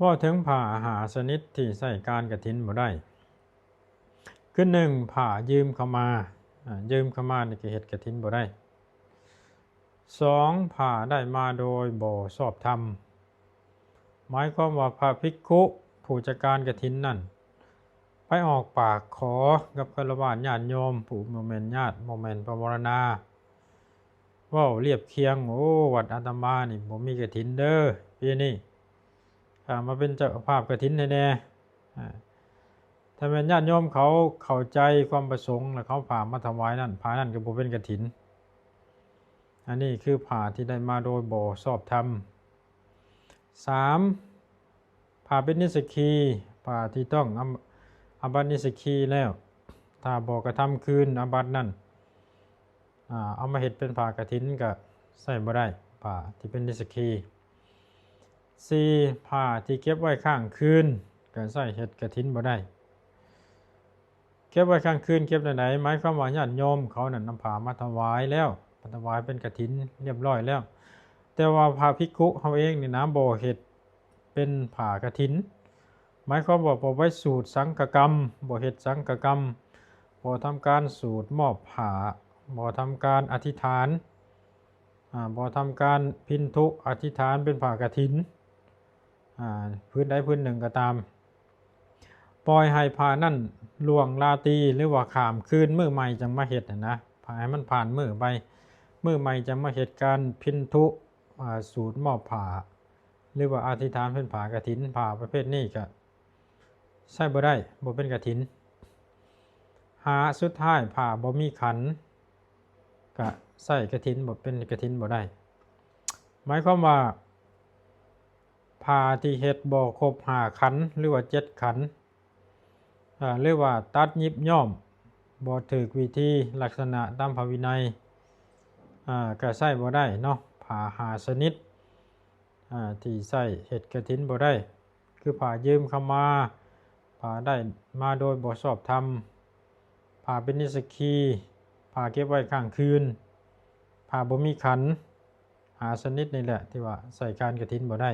ເວົ້າເຖິງຜ້າຫ້າຊະນິດທີ່ໃຊ້ການກະຖິນບໍ່ໄດ້ ຄືໜຶ່ງ ຜ້າຢືມເຂົ້າມາ ອ່າ ຢືມເຂົ້າມານີ້ກໍເຮັດກະຖິນບໍ່ໄດ້. ສອງ ຜ້າໄດ້ມາໂດຍບໍ່ຊອບທຳ ໝາຍຄວາມວ່າພະພິກຂຸຜູ້ຈັດການກະຖິນນັ້ນ ໄປອອກປາກຂໍກັບຄາລະວາດຍາດໂຍມຜູ້ບໍ່ແມ່ນຍາດ ບໍ່ແມ່ນພະວາລະນາ ເວົ້າລຽບຄຽງ ໂອ້ ວັດອາດຕະມານີ້ບໍ່ມີກະຖິນເດີ ປີນີ້ ຂ້າມາເປັນເຈົ້າພາບກະຖິນໃຫ້ແດ່. ອາ ຖ້າແມ່ນຍາດໂຍມເຂົາເຂົ້າໃຈຄວາມປະສົງ ແລະ ເຂົາຜ້າມາຖວາຍນັ້ນ ຜ້ານັ້ນກໍບໍ່ເປັນກະຖິນ. ອັນນີ້ຄືຜ້າທີ່ໄດ້ມາໂດຍບໍ່ຊອບທຳ. ສາມ ຜ້າເປັນນິດສະກີ ຜ້າທີ່ຕ້ອງອາ ອາບັດນິດສະກີແລ້ວ ຖ້າບໍ່ກະທຳຄືນອາບັດນັ້ນ ອາ ເອົາມາເຮັດເປັນຜ້າກະຖິນກະໃຊ້ບໍ່ໄດ້ ຜ້າທີ່ເປັນນິດສະກີ. ສີ່ ຜ້າທີ່ເກັບໄວ້ຄ້າງຄືນ ກະໃຊ້ເຮັດກະຖິນບໍ່ໄດ້. ເກັບໄວ້ຄ້າງຄືນເກັບແນວໃດ? ໝາຍຄວາມວ່າຍາດໂຍມເຂົານັ້ນນຳຜ້າມາຖວາຍແລ້ວ ມາຖວາຍເປັນກະຖິນລຽບຮ້ອຍແລ້ວ ແຕ່ວ່າພະພິກຂຸເຮົາເອງນີ້ນະ ບໍ່ເຮັດເປັນຜ້າກະຖິນ ໝາຍຄວາມວ່າບໍ່ໄປສູດສັງຄະກຳ ບໍ່ເຮັດສັງຄະກຳ ບໍ່ທຳການສູດມອບຜ້າ ບໍ່ທຳການອະທິຖານ ອາ ບໍ່ທຳການພິນທຸອະທິຖານເປັນຜ້າກະຖິນ ອາ ພື້ນໃດພື້ນໜຶ່ງກໍຕາມ ປ່ອຍໃຫ້ຜ້ານັ້ນລ່ວງລາຕີ ຫຼືວ່າຂ້າມຄືນ ມື້ໃໝ່ຈັ່ງມາເຮັດຫັ້ນນະ ໃຫ້ມັນຜ່ານມື້ໄປ ມື້ໃໝ່ຈັ່ງມາເຮັດການພິນທຸ ອາ ສູດມອບຜ້າ ຫຼືວ່າອະທິຖານເປັນຜ້າກະຖິນ ຜ້າປະເພດນີ້ກະໃຊ້ບໍ່ໄດ້ ບໍ່ເປັນກະຖິນ. ຫ້າ ສຸດທ້າຍ ຜ້າບໍ່ມີຂັນ ກະໃຊ້ກະຖິນ ບໍ່ເປັນກະຖິນບໍ່ໄດ້ ໝາຍຄວາມວ່າ ຜ້າທີ່ເຮັດບໍ່ຄົບຫ້າຂັນ ຫຼືວ່າເຈັດຂັນ ອາ ຫຼືວ່າຕັດຫຍິບຍ້ອມບໍ່ຖືກວິທີ ລັກສະນະຕາມພະວິໄນ ອາ ກະໃຊ້ບໍ່ໄດ້ເນາະ. ຜ້າຫ້າຊະນິດ ອາ ທີ່ໃຊ້ເຮັດກະຖິນບໍ່ໄດ້ ຄືຜ້າຢືມເຂົ້າມາ, ຜ້າໄດ້ມາໂດຍບໍ່ຊອບທຳ, ຜ້າເປັນນິດສະກີ, ຜ້າເກັບໄວ້ຄ້າງຄືນ, ຜ້າບໍ່ມີຂັນ, ຫ້າຊະນິດນີ້ແຫຼະທີ່ວ່າໃຊ້ການກະຖິນບໍ່ໄດ້.